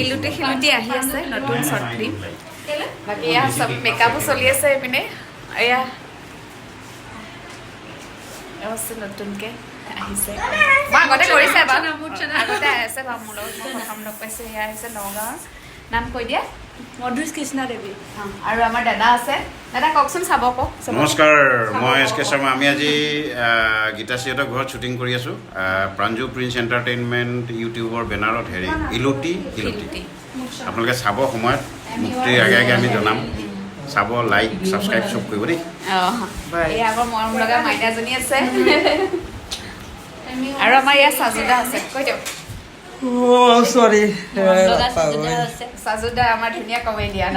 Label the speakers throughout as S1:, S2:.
S1: ইলুটি শিলুটি আহি আছে, নতুন শ্বৰ্ট ফিল্ম। বাকী এয়া চব মেকআপো চলি আছে এইপিনে। এয়া আছে, নতুনকৈ আহিছে। মই আগতে কৰিছে বাৰু, আগতে আছে বাৰু মোৰ লগত। মই প্ৰথম লগ পাইছোঁ। এয়া আহিছে নগাঁৱৰ, নাম কৈ দিয়া।
S2: মধুজ কৃষ্ণা দেৱী।
S1: আৰু আমাৰ দাদা আছে। দাদা, কওকচোন, চাব কওক চাব।
S3: নমস্কাৰ, মই এছ কে শৰ্মা। আমি আজি গীতাশ্ৰীহঁতৰ ঘৰত শ্বুটিং কৰি আছোঁ, প্ৰাঞ্জু প্ৰিন্স এণ্টাৰটেইনমেণ্ট ইউটিউবৰ বেনাৰত। হেৰি, ইলুটি শিলুটি আপোনালোকে চাব। সময়ত মুক্তিৰ আগে আগে আমি জনাম। চাব, লাইক, ছাবস্ক্ৰাইব চব কৰিব দেই।
S1: অঁ, এয়া আমাৰ মৰম লগা মাইনাজনী আছে আৰু আমাৰ ইয়াত চাজুদা আছে, কৈ দিয়ক।
S4: চৰি।
S1: চাজুদা আমাৰ ধুনীয়া কমেডিয়ান।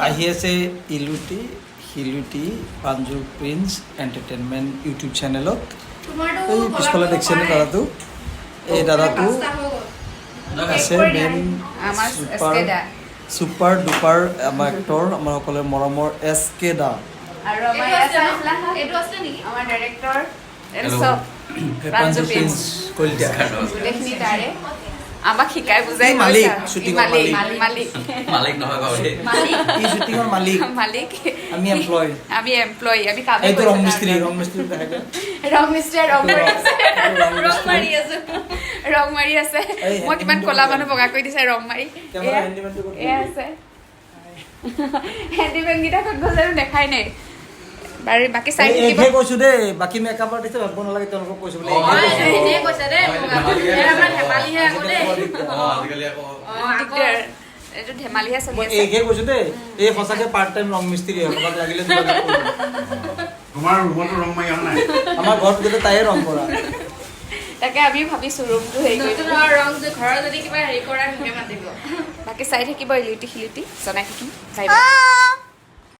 S4: আহি আছে ইলুটি শিলুটি, প্ৰাঞ্জু প্ৰিন্স এণ্টাৰটেইনমেণ্ট ইউটিউব চেনেলত। এই পিছফালে দেখিছেনে দাদাটো? এই দাদাটো আছে মেইন।
S1: আমাৰ
S4: ছুপাৰ
S1: এছ কে দা।
S4: ছুপাৰ ডুপাৰ আমাৰ এক্টৰ, আমাৰ সকলোৰে মৰমৰ এছ কে দা।
S1: আৰু আমাৰ ইয়াত
S2: এইটো আছিলে নেকি?
S1: আমাৰ ডাইৰেক্টৰ, চব প্ৰাঞ্জু
S4: প্ৰাঞ্জু
S1: প্ৰিন্স।
S4: প্ৰিন্স কলিতা।
S1: গোটেইখিনি তাৰে, আমাক শিকাই বুজাই
S4: ই মালিক,
S1: গৈছে আৰু।
S4: শ্বুটিঙৰ
S1: ই মালিক।
S4: মালিক।
S1: মালিক।
S5: মালিক নহয় বাৰু দেই।
S4: ই শ্বুটিঙৰ মালিক।
S1: মালিক।
S4: আমি এমপ্লয়।
S1: আমি এমপ্লয়ী, আমি কাম।
S4: এইটো ৰং মিস্ত্ৰী, ৰং মিস্ত্ৰী দেখাই দিয়া।
S1: ৰং মিস্ত্ৰীয়ে ৰং মাৰি আছে।
S4: এইটো ৰং
S2: ৰং
S4: মিস্ত্ৰী।
S2: মাৰি আছো।
S1: ৰং মাৰি আছে।
S4: এই
S1: মই কিমান
S4: হেণ্ডিমেনটো
S1: ক'লা
S4: ক'ত?
S1: মানুহ বগা কৰি দিছে ৰং মাৰি।
S4: কেমেৰা
S1: এয়া
S4: হেণ্ডিমেনটো ক'ত?
S1: এয়া আছে। হেণ্ডিমেন কেইটা ক'ত গ'ল জানো, দেখাই নাই বাৰু। বাকী চাই
S4: এই
S1: থাকিব।
S4: এইহে কৈছো দেই, বাকী মেকআপ আৰ্টিষ্টে ভাবিব নালাগে তেওঁলোকক কৈছো বুলি। এইহে কৈছো।
S2: এনেই কৈছে দেই, মোক আমাৰ ধেমালিহে আকৌ দেই।
S5: অঁ, আজিকালি আকৌ
S2: অঁ, আকৌ।
S1: দিগদাৰ, এইটো ধেমালিহে চলি
S4: মই
S1: আছে।
S4: এইহে কৈছো দেই, এই সঁচাকে পাৰ্ট টাইম ৰং মিস্ত্ৰী হয়, কাৰোবাক লাগিলে যোগাযোগ কৰিব।
S3: তোমাৰ ৰুমতো ৰং মাৰি অহা নাই?
S4: আমাৰ ঘৰত গ'লে তাইয়ে ৰং কৰা।
S1: তাকে আমি ভাবিছো ৰুমটো হেৰি কৰি
S2: নতুন ৰং যে ঘৰৰ যদি কিবা হেৰি কৰা, মোকে মাতিব।
S1: বাকী চাই থাকিব ইলুটি শিলুটি, জনাই থাকিম। Bye bye.